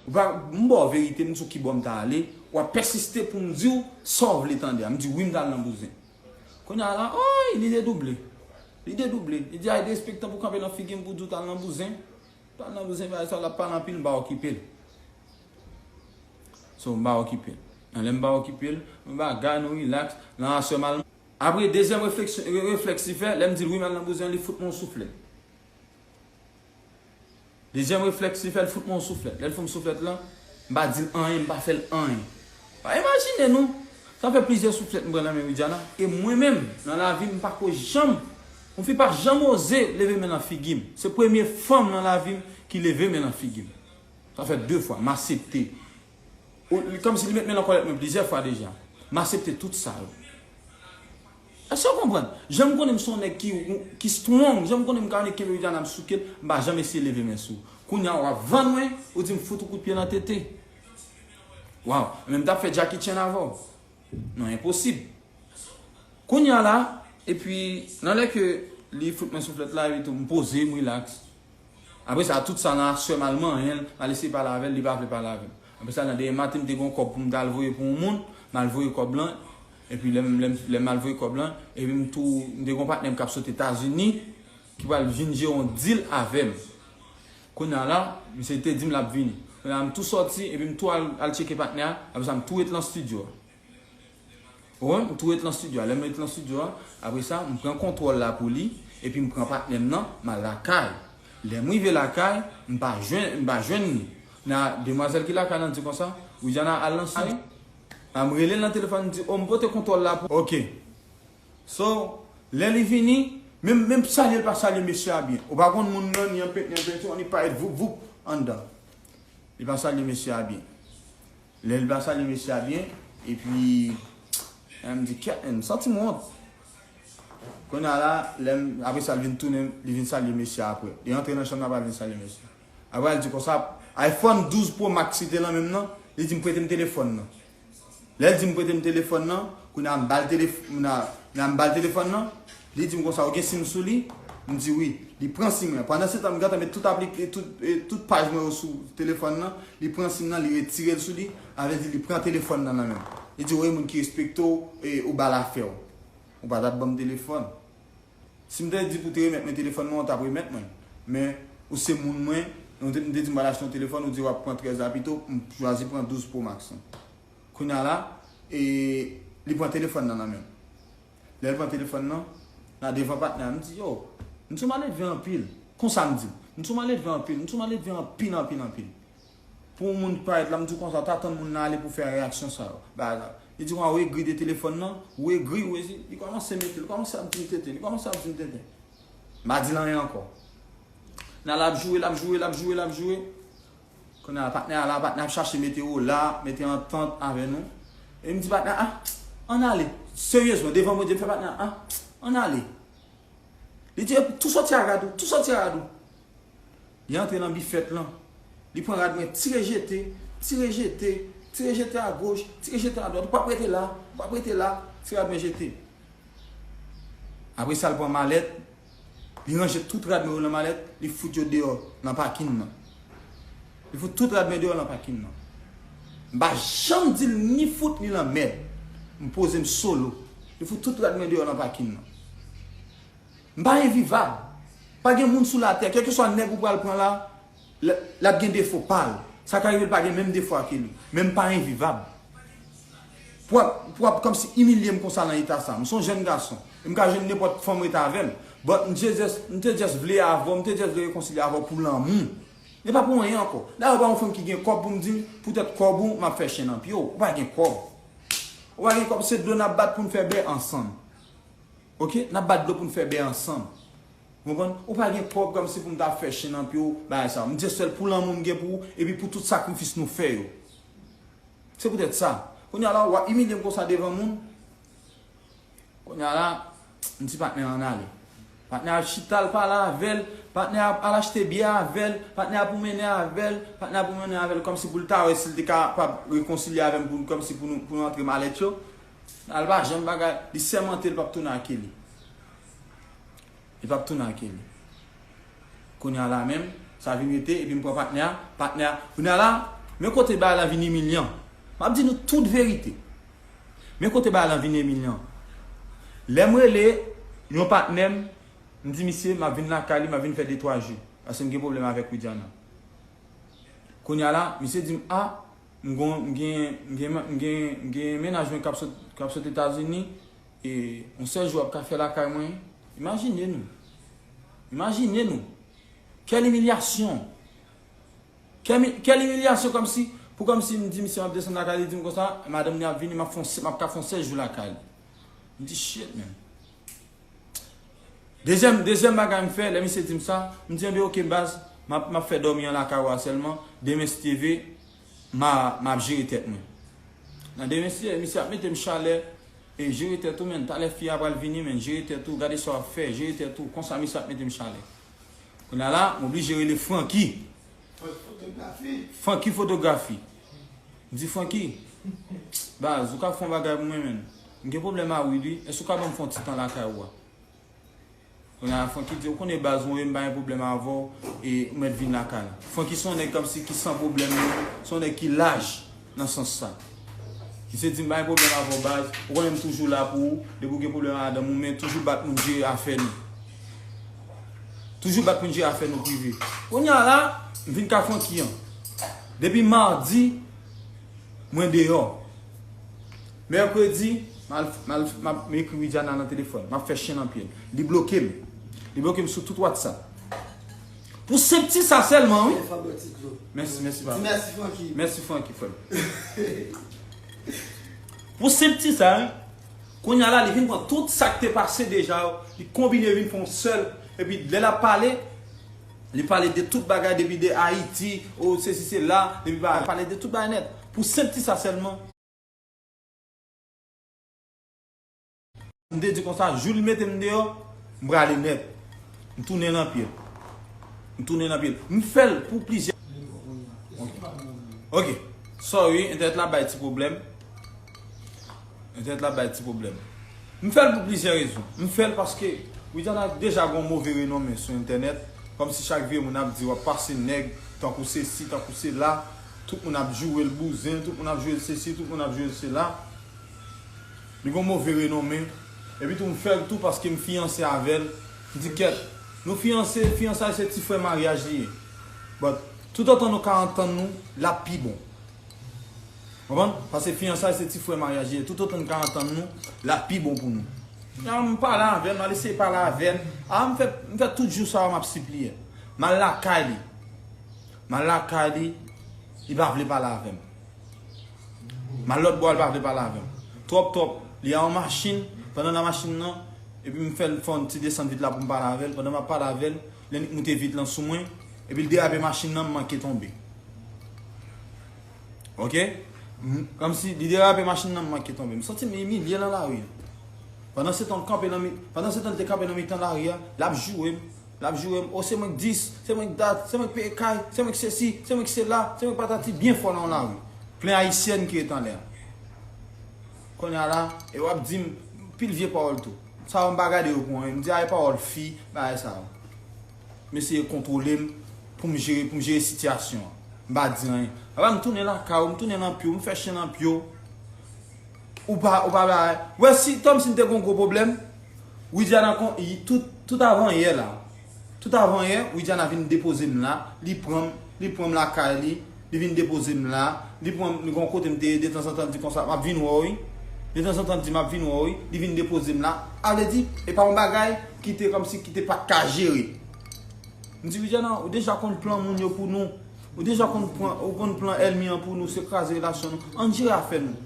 Ou pa, m ba w verite, m di w ki bò m ta ale, w ap pèsiste pou m di w sa w vle tande a. M di, "Wi, m t al nan bouzen." Kounye a la, oy, li dedouble. Li dedouble. Li di, "Ay, derespektan pou kanpe nan figi m pou di w t al nan bouzen. T al nan bouzen, bagay sa, l ap pale anpil, m pa okipe l." So, m pa okipe l. Nan lè m pa okipe l, m bagay, nou rilaks. Nan aswè m al. Apre, dezyèm refleksyon, re-, reflèks li fè, lè m di l, "Wi, m al nan bouzen," li fout mwen yon souflèt. Dezyèm reflèks li fè, l fout mwen yon souflèt. Lè l fout m souflèt lan, m pa di l anyen, m pa fè l anyen. Pa imajine nou, sa fè plizyè souflèt m pran nan men Widiana. E mwen menm, nan lavi m, m pa ko janm, yon fi pa janm oze leve men nan figi m. Se premye fanm nan lavi m ki leve men nan figi m. Sa fè de fwa, m aksepte. Ou, li kòmsi li met men nan kòlèt mwen plizyè fwa deja. M aksepte tout sa yo. Èske w konprann? Jan m konnen m se yon nèg ki, ki strong, jan m konnen m ka annik kenbe Widiana, m souke l, m pa janm eseye leve men sou ou. Kounye a, w ap vann mwen, ou di m fout ou kout pye nan tete. Waw, men m t ap fè Jackie Chan avè w. Non, enposib. Kounye a la, epi, nan lè ke li fout mwen souflèt la, epi tou, m poze, m rilaks. Apre sa, tout sa nan aswè m al manyen l, m al eseye pale avè l, li pa vle pale avè m. Apre sa, nan demen maten, m te gen yon kòb pou m t al voye pou yon moun, m al voye kòb lan, epi lè m, lè m, lè m al voye kòb lan, epi m tou, m te gen yon patnè m k ap sot Etazini, ki pral vin jere yon deal avè m. Kounye a la, misye te di m l ap vini. Kounye a, m tou sòti, epi m tou al, al tcheke patnè a, apre sa, m tou ret lan estidyo a. Ou konprann? M tou ret lan estidyo a. Lè m ret lan estidyo a, apre sa, m pran kontwòl la pou li, epi m pran patnè m nan, m al lakay. Lè m rive lakay, m pa jwenn, m pa jwenn li. Nan demwazèl ki lakay lan di konsa, "Widiana, al lan estidyo." M rele l nan telefòn, m di, "O, m pote kontwòl la pou." Ok. So, lè li vini, menm, menm salye l pa salye mesye a byen. Ou pa konn moun nan, ni an pent, ni an penti, annik parèt voup, voup, anndan. Li pa salye mesye a byen. Lè li pa salye mesye a byen, epi, m di, "Kèt, m santi m wont." Kounye a la, lè m, apre sa, li vin tounen, li vin salye mesye a apre. Li antre nan chanm nan, pa vin salye mesye. Apre, li di konsa, iPhone douz Pro Max li te lan men m nan, li di m prete m telefòn nan. Lè l di m prete m telefòn nan, kounye a m ba l telef-, kounye a, kounye a m ba l telefòn nan, li di m konsa, "Ou gen sim sou li?" M di, "Wi." Li pran sim lan. Pandan se tan, m gentan met tout aplik-, tout, e, tout paj mwen yo sou telefòn nan. Li pran sim nan, li retire l sou li. Sa vle di, li pran telefòn nan nan men m. Li di, "Ou e moun ki respekte w, e ou ba l afè w. Ou pa t ap ban m telefòn." Si m te di pou w te remèt mwen telefòn mwen, ou t ap remèt mwen l. Men, ou se moun mwen, ou te, m te di m pral achte yon telefòn, ou di w ap pran trèz la pito, m chwazi pran douz Pro Max lan. Kounye a la, e, li pran telefòn nan nan men m. Lè l pran telefòn nan, nan devan patnè a, m di, "Yo, m sou maledve anpil." Konsa m di l. "M sou maledve anpil, m sou maledve anpil, anpil, anpil." Pou yon moun parèt la, m di w konsa, w ta tann moun nan ale pou fè reyaksyon sa yo. Bagay la. Li di, "Wa, ou egri de telefòn nan, ou egri, ou egri." Li kòmanse mete, li kòmanse ap di m tenten, li kòmanse ap di m tenten. M pa di l anyen ankò. Nan l ap joure, l ap joure, l ap joure, l ap joure. Kounye a, patnè a la, patnè ap chache mete ola, mete antant avè nou. E m di patnè a, "A, ann ale." Seryezman, devan Bondye, m fè patnè a, "A, ann ale." Li di, "Tou soti a rad ou, tou soti a rad ou." Li antre nan bifèt lan. Li pran rad mwen, tire jete, tire jete, tire jete agoch, tire jete adwat. "Ou p ap rete la, ou p ap rete la." Ti rad mwen jete. Apre sa, l pran malèt, li ranje tout rad mwen yo nan malèt, li fout yo deyò nan pakin nan. Li fout tout rad mwen deyò nan pakin nan. M pa janm di l ni fout ni lanmèd. M poze m solo. Li fout tout rad mwen deyò nan pakin nan. M pa envivab. Pa gen moun sou latè, kèlkeswa nèg ou pral pran la, l, l ap gen defo pa l. Sa ka rive l pa gen menm defo a ke li. Men m pa envivab. Pou w ap, pou w ap kòmsi imilye m konsa nan eta sa. M se yon jèn gason. E m ka jwenn nenpòt fanm ret avè m. But m te just, m te just vle avè w, m te just vle rekonsilye avè w pou lanmou. E pa pou anyen ankò. Dayè, ou pa yon fanm ki gen kòb pou m di, poutèt kòb ou, m ap fè chen nan pye w. Ou pa gen kòb. Ou pa gen kòb, se dlo n ap bat pou n fè bè ansanm. Oke? N ap bat dlo pou n fè bè ansanm. Ou konprann? Ou pa gen kòb kòmsi pou m ta fè chen nan pye w, bagay sa. M just fè l pou lanmou m gen pou ou, epi pou tout sakrifis nou fè yo. Se poutèt sa. Kounye a la, w ap imilye m konsa devan moun. Kounye a la, m di patnè a ann ale. Patnè a al chita, al pale avè l. Patnè a al achte byè avè l. Patnè a pwomennen avè l. Patnè a pwomennen avè l kòmsi pou l ta wè si l te kapab rekonsilye avè m pou, kòmsi pou nou, pou nou antre malèt yo. Al pa janm bagay. Li sèmante l p ap tounen ak Kelly. Li p ap tounen ak Kelly. Kounye a la menm, sa vin rete, epi m pran patnè a, patnè a. Kounye a la, men kote bagay la vin imilyan. M ap di nou tout verite. Men kote bagay la vin imilyan. Lè m rele yon patnè m, m di misye, m ap vin lakay li, m ap vin fè de twa jou. Paske m gen pwoblèm avèk Widiana. Kounye a la, misye di m, a, m gon, m gen, m gen, m gen, m gen mennaj mwen k ap sot, k ap sot Etazini, e yon sèl jou w ap ka fè lakay mwen. Imajine nou. Imajine nou. Kèl imilyasyon. Kèl, kèl imilyasyon kòmsi, pou kòmsi m di misye m ap desann lakay li, di m konsa, madanm li ap vini, m ap fè yon sè-, m ap ka fè yon sèl jou lakay li. M di, shit, man. Dezyèm, dezyèm bagay m fè, lè misye di m sa, m di, enben, oke, baz, m ap, m ap fè dòmi an lakay ou a sèlman, demen si Dye vle, m a, m ap jere tèt mwen. Nan demen si Dye vle, misye ap mete m chalè, e jere tèt ou, menn, talè fi a pral vini, menn, jere tèt ou, gade sa w ap fè, jere tèt ou, konsa misye ap mete m chalè. Kounye a la, m oblije rele Francky. Francky Fotografi. Francky Fotografi. M di, Francky, baz, ou ka fè yon bagay pou mwen, menn. M gen pwoblèm a Wid wi. Èske ou ka ban m fè yon ti tan lakay ou a? Kounye a, Francky di, ou konnen baz mwen, m pa gen pwoblèm avè w, e ou mèt vin lakay la. Francky se yon nèg kòmsi ki san pwoblèm, se yon nèg ki laj nan sans sa. Misye di m pa gen pwoblèm avè w baz, ou konnen m toujou la pou ou, depi w gen pwoblèm a madanm ou, men toujou bat moun jere afè nou. Toujou bat moun jere afè nou prive. Kounye a la, m vin ka Francky an. Depi madi, mwen deyò. Mèkredi, m al, m al, m ap, m ekri Widiana nan telefòn. M ap fè chen nan pye l. Li bloke m. Li bloke m sou tout WhatsApp. Pou senp ti sa sèlman, wi. Fè fò bwè ti dlo. Mèsi, mèsi, papa. Di mèsi, Francky. Mèsi, Francky, frè m. Pou senp ti sa, wi. Kounye a la, li vin pran tout sa k te pase deja yo. Li konbine vin fè yon sèl. Epi, lè l ap pale, li pale de tout bagay, depi de Ayiti, o, sesi, sela, depi ba-, pale de tout bagay nèt. Pou senp ti sa sèlman. M te di konsa, jou li mete m deyò, m prale nèt. M tounen nan pye l. M tounen nan pye l. M fè l pou plizyè. Ok. Ok. Sorry, entènèt la bay ti pwoblèm. Entènèt la bay ti pwoblèm. M fè l pou plizyè rezon. M fè l paske Widiana deja gen yon move renonmen sou entènèt. Kòmsi chak vye moun ap di w ap pase nèg, tankou sesi, tankou sela. Tout moun ap joure l bouzen, tout moun ap joure l sesi, tout moun ap joure l sela. Li gen yon move renonmen. Epi tou, m fè l tou paske m fiyanse avè l. M di, kèt, nou fiyanse, fiyansay se ti frè maryaj li ye. But, toutotan nou ka antann nou, l ap pi bon. Konprann? Paske fiyansay se ti frè maryaj li ye. Toutotan n ka antann nou, l ap pi bon pou nou. Nan, m pale avè l, m al eseye pale avè l. A, m fè, m fè tout jou sa yo, m ap sipliye. M al lakay li. M al lakay li, li pa vle pale avè m. M al lòt bò a, li pa vle pale avè m. Twòp, twòp. Li a yon machin, pandan nan machin nan, epi m fè l fè yon ti desann vit la pou m pale avè l. Pandan m ap pale avè l, lè n moute vit lan sou mwen, epi l derape machin nan, m manke tonbe. Ok? M, kòmsi li derape machin nan, m manke tonbe. M santi m imilye nan lari a. Pandan se tan l kanpe nan mi-, pandan se tan l te kanpe nan mitan lari a, l ap joure m, l ap joure m. O, se mwen k dis, se mwen k dat, se mwen k peye kay, se mwen k sesi, se mwen k sela, se mwen k patati, byen fò nan lari. Plen ayisyèn ki ret anlè a. Kounye a la, e w ap di m pil vye pawòl tou. Sa yo m pa gade yo pou anyen. M di a e pawòl fi, bagay sa yo. M eseye kontwole m pou m jere, pou m jere sitiyasyon an. M pa di anyen. Apa m tounen lakay ou, m tounen nan pye w, m fè chen nan pye w. Ou pa, ou pa bay. Wè si Tom si m te gon gwo pwoblèm, Widiana kon, i, tout, tout avan yè la. Tout avan yè, Widiana vin depoze m la. Li pran m, li pran m lakay li. Li vin depoze m la. Li pran m, li gon kote m te ye, detanzantan, li di konsa, m ap vin wè w, wi. Detanzantan, l di, "M ap vin wè w, wi." Li vin depoze m la. A vle di, e pa yon bagay ki te kòmsi ki te pa t ka jere. M di, "Widiana, ou deja konn plan moun yo pou nou. Ou deja konn plan, ou konn plan ènmi an pou nou, se kraze relasyon nou. Ann jere afè nou."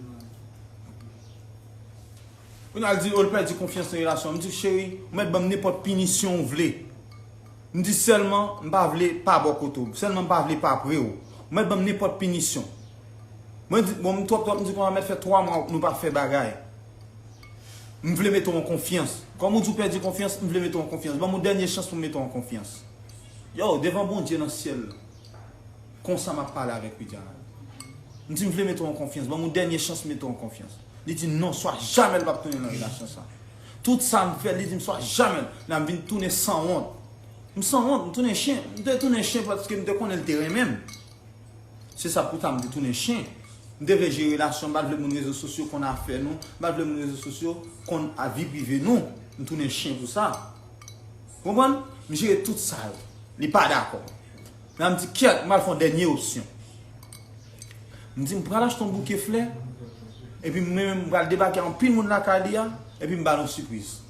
Kounye a, l di, o, l pèdi konfyans nan relasyon an. M di, "Cheri, ou mèt ban m nenpòt pinisyon ou vle." M di, "Sèlman, m pa vle pa bò kote w. Sèlman, m pa vle pa pre w. Ou mèt ban m nenpòt pinisyon." Mwen di, bon, m twòp twòp, m di, "Konsa, mèt fè twa mwa nou pa fè bagay. M vle mete w an konfyans. Kòm ou di w pèdi konfyans, m vle mete w an konfyans. Ban m yon dènye chans pou m mete w an konfyans." Yo, devan Bondye nan syèl la, konsa m ap pale avèk Widiana. M di, "M vle mete w an konfyans. Ban m yon dènye chans mete w an konfyans." Li di, "Non, swa jamè l p ap tounen nan relasyon sa." Tout sa m fè, li di m, "Swa jamè l." Nan m vin tounen sanwont. M sanwont, m tounen chen. M te tounen chen paske m te konnen l te renmen m. Se sa pou ta m te tounen chen. M te vle jere relasyon, m pa t vle moun rezo sosyo konn afè nou, m pa t vle moun rezo sosyo konn a vi prive nou. M tounen chen pou sa. Konprann? M jere tout sa yo. Li pa dakò. Men m di, "Kyèt, m al fè yon dènye opsyon." M di, "M pral achte yon bouke flè, epi mwen menm m pral debake anpil moun lakay li a, epi m ba l yon sipriz."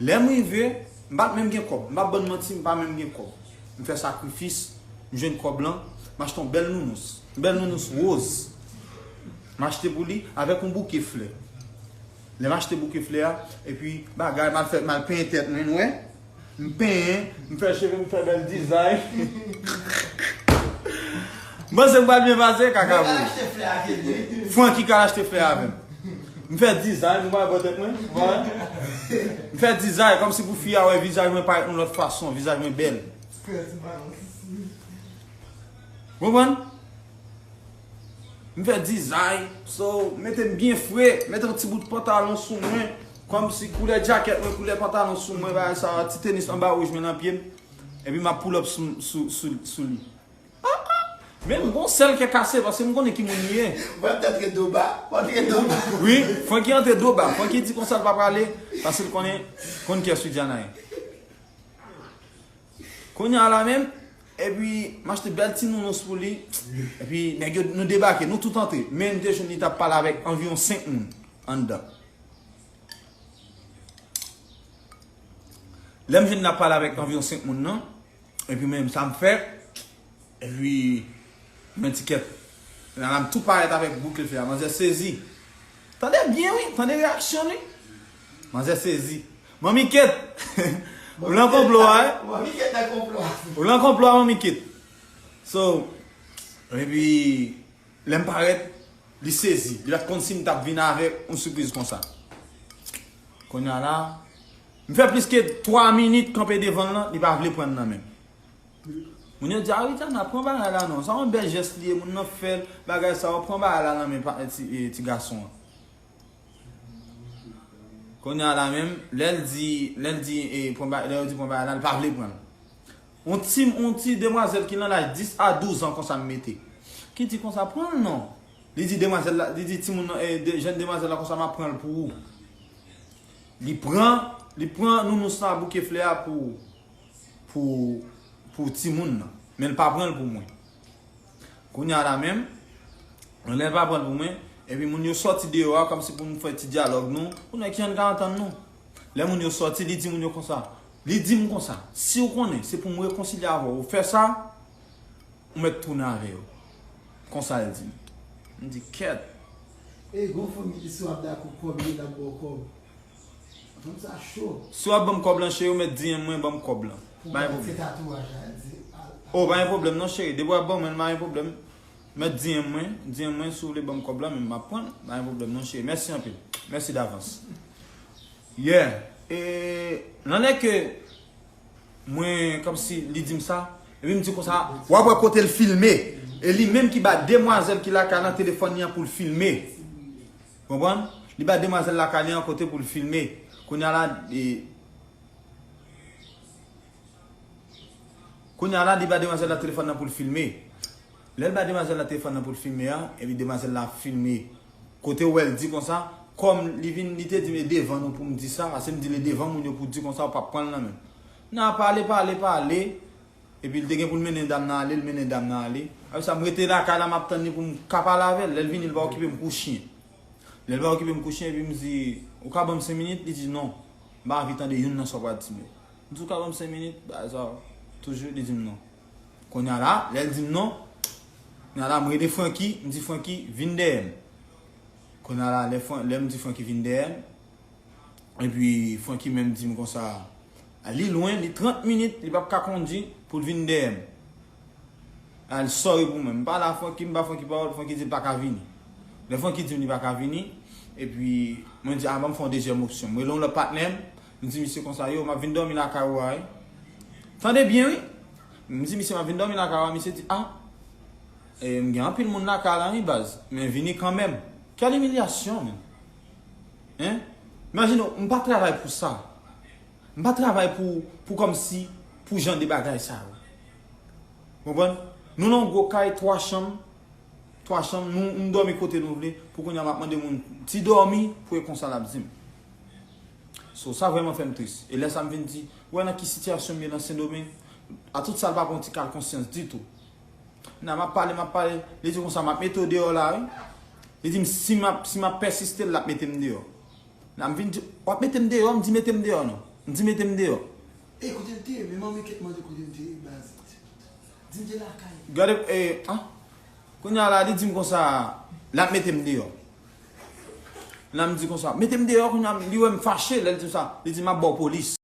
Lè m rive, m pa t menm gen kòb. M pa ban n manti, m pa menm gen kòb. M fè sakrifis, m jwenn kòb lan, m achte yon bèl nounous. Yon bèl nounous woz. M achte pou li avèk yon bouke flè. Lè m achte bouke flè a, epi bagay, m al fè, m al penyen tèt mwen, nou wè? M penyen, m fè cheve, m fè bèl dizay. M panse m pral byen pase, kaka pou ou. Francky ka achte flè avè m. M fè dizay, m pral bò tèt mwen. M fè dizay, kòmsi pou fi a wè vizaj mwen parèt yon lòt fason, vizaj mwen bèl. Konprann? M fè dizay, so, mete m byen fre, mete yon ti bout pantalon sou mwen, kòmsi koulè djakèt mwen, koulè pantalon sou mwen, bagay sa, ti tenis anba wouj mwen nan pye m, epi m ap pull up sou, sou, sou, sou li. Ah, ah! Men m gon sèl kè kase, paske m konnen ki moun li ye. Mwen tèt ret do ba, mwen ret do ba. Wi, Francky antre do ba, Francky di konsa l pa prale, paske l konnen, konn kiyès Widiana ye. Kounye a la menm, epi m achte bèl ti nounous pou li. Epi nèg yo, nou debake, nou tout antre. Men m te jwenn li t ap pale avèk anviwon senk moun anndan. Lè m jwenn li ap pale avèk anviwon senk moun nan, epi men sa m fè, epi men tikèt. La, la m tou parèt avèk bouke flè a. Manzè sezi. Tande byen, wi. Tande reyaksyon li. Manzè sezi. Manmi Kate. Ou lan konplo a, wi. Manmi Kate nan konplo a. Ou lan konplo a, Manmi Kate. So, epi, lè m parèt, li sezi. Li pa t konn si m t ap vin avèk yon sipriz konsa. Kounye a la, m fè plis ke twa minit kanpe devan l lan, li pa vle pran l nan men m. Moun yo di, "A, Widiana, pran bagay la non. Sa yon bèl jès li ye, moun nan fè l, bagay sa, w pran bagay la nan men pa, ti, e, ti gason an." Kounye a la menm, lè l di, lè l di, e, pran ba-, lè yo di pran bagay la, l pa vle pran l. On ti, on ti demwazèl ki nan laj dis a douz an konsa m mete. Ki di konsa, "Pran l non." Li di demwazèl la, li di timoun nan, e, de, jèn demwazèl la konsa, "M ap pran l pou ou." Li pran, li pran nounous la, bouke flè a pou, pou, pou timoun nan. Men l pa pran l pou mwen. Kounye a la menm, lè l pa pran l pou mwen, epi moun yo sòti deyò a, kòmsi pou nou fè ti dyalòg nou, pou nou wè kijan n ka antann nou. Lè moun yo sòti, li di moun yo konsa, li di m konsa, "Si w konnen se pou m rekonsilye avè w, ou fè sa, ou mèt tounen avè yo." Konsa l di m. M di, "Kèt." E gon fanmi ki si w ap dakò kòb li, l ap ba w kòb. Fanm sa cho. Si w ap ban m kòb lan, cheri, ou mèt di m mwen, ban m kòb lan. Pa gen pwoblèm. Se tatouaj la, di, al, al. Oh, pa gen pwoblèm non, cheri. Depi w ap ban mwen l, pa gen pwoblèm. Mèt di m mwen, di m mwen, si w vle ban m kòb lan, men m ap pran l. Pa gen pwoblèm non, cheri. Mèsi anpil. Mèsi davans. Yeah. E, nan lè ke mwen, kòmsi, li di m sa, epi m di konsa, w ap wè kote l filme. E li menm ki ba demwazèl ki lakay lan telefòn li an pou l filme. Konprann? Li ba demwazèl lakay li an kote pou l filme. Kounye a la, e, kounye a la, li ba demwazèl la telefòn nan pou l filme. Lè l ba demwazèl la telefòn nan pou l filme a, epi demwazèl la ap filme. Kote w wè l di konsa, kòm li vin, li te di m e devan nou pou m di sa, paske m di l e devan moun yo pou di konsa, ou p ap pran l nan men m. N a pale, pale, pale. Epi l te gen pou l mennen dam nan ale, l mennen dam nan ale. Apre sa, m rete lakay la, m ap tann li pou m ka pale avè l. Lè l vini, l pa okipe m kou chen. Lè l pa okipe m kouche, epi m di, "Ou ka ban m senk minit?" Li di, "Non, m pa anvi tande youn nan sa w pral di m yo." M di, "Ou ka ban m senk minit?" Bagay sa toujou, li di m non. Kounye a la, lè l di m non, kounye a la, m rele Francky, m di, "Francky, vin dèyè m." Kounye a la, lè, Fran- lè m di Francky vin dèyè m, epi Francky menm di m konsa, li lwen, li trant minit, li p ap ka kondui pou l vin dèyè m. Al, sorry pou mwen. M pale a Francky, m ba Francky pawòl, Francky di l pa ka vini. Lè Francky di m li pa ka vini, epi mwen di, "A, ban m fè yon dezyèm opsyon." M rele yon lòt patnè m, m di misye konsa, "Yo, m ap vin dòmi lakay ou a, wi." Tande byen, wi. M di misye, "M ap vin dòmi lakay ou a." Misye di, "A, e, m gen anpil moun lakay la, wi, baz. Men vini kanmenm." Kèl imilyasyon, men. Hein? Imajine w, m pa travay pou sa. M pa travay pou, pou kòmsi, pou jan de bagay sa yo. Konprann? Nou nan yon gwo kay, twa chanm, twa chanm, nou, nou dòmi kote nou vle, pou kounye a m ap mande moun ti dòmi, pou e konsa l ap di m. So, sa vrèman fè m tris. E lè sa m vin di, ou wè nan ki sitiyasyon m ye nan Sendomeng, a tout sa l pa pran ti kal konsyans ditou. Nan m ap pale, m ap pale, li di konsa, "M ap mete w deyò la, wi." Li di m, "Si m ap, si m ap pèsiste, l ap mete m deyò." Nan m vin di, "W ap mete m deyò?" M di, "Mete m deyò, non." M di, "Mete m deyò." E kote l te ye? Men manmi kèt mande kote l te ye, baz. Di m te lakay. Gade, e, ah. Kounye a la, li di m konsa, l ap mete m deyò. Nan m di konsa, "Mete m deyò," kounye a, li wè m fache, lè l di m sa, li di, "M ap ba w polis."